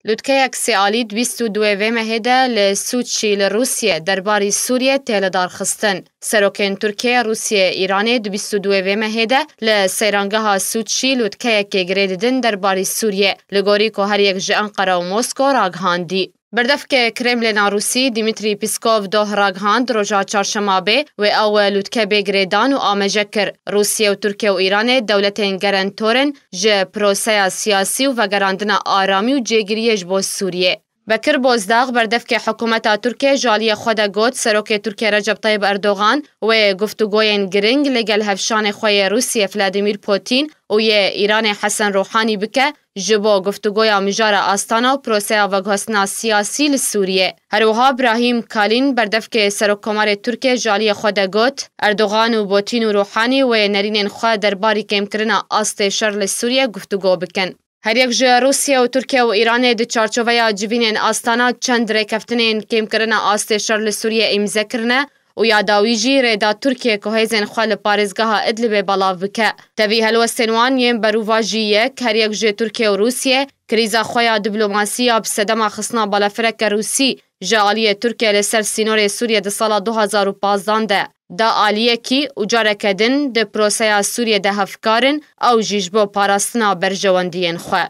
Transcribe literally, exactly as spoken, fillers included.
Lûtkeyek sêalî di bîst û duê vê mehê de li Sûçî li Rûsye derbarî Sûriyê tê lidarxistin. Serokên Tirkiye, Rûsye, Îranê di bîst û duê vê mehê de li seyrangeha Sûçî lûtkeyekê girê didin derbarî Sûriyê, li gorî ku her yek ji Enqera û Mosko ragihandî. Berdevkê Kremlîna Rûsî Dimitrî Pîskov doh ragihand roja çarşemabê wê ew lûtke bê girêdan û amaje kir. Rûsye û Tirkiye û Îranê dewletên gerentor in ji proseya siyasî û vegerandina aramî û cêgiriyê ji bo Sûriyê. Bekir Bozdag, berdevkê hikûmeta Tirkiye ji aliyê xwe de got, Serokê Tirkiye Recep Tayyip Erdogan wê guftûgoyên giring li gel hevşanê xwe yê Rûsiyê Vladimir Putin û yê Îranê Hesen Ruhanî bike, ji bo guftûgoya mijara Astana û proseya veguhestina siyasî li Sûriyê. Her wiha Brahîm Kalîn, berdevkê Serokkomarê Tirkiye ji aliyê xwe de got, Erdogan û Putin û Ruhanî wê nerînên xwe derbarî kêmkirina astê şer li Sûriyê guftûgo bikin. Her yek ji Rûsye û Tirkiye û Îranê di çarçoveya civînên Astana çend rêkeftinên kêmkirina astê şer li Sûriyê îmze kirine û ya dawî jî rê da Tirkiye ku hêzên xwe li parêzgeha Idlibê belav bike. Tevî helwestên wan yên berûvajî yek, her yek ji Tirkiye û Rûsye krîza xwe ya diplomasî ya bi sedema xistina balafireke Rûsî ji aliyê Tirkiye li ser sînorê Sûriyê di sala du hazar û pazdan de da aliyekî û careke din di proseya Sûriyê de hevkar in, ew jî ji bo parastina berjewendiyên xwe.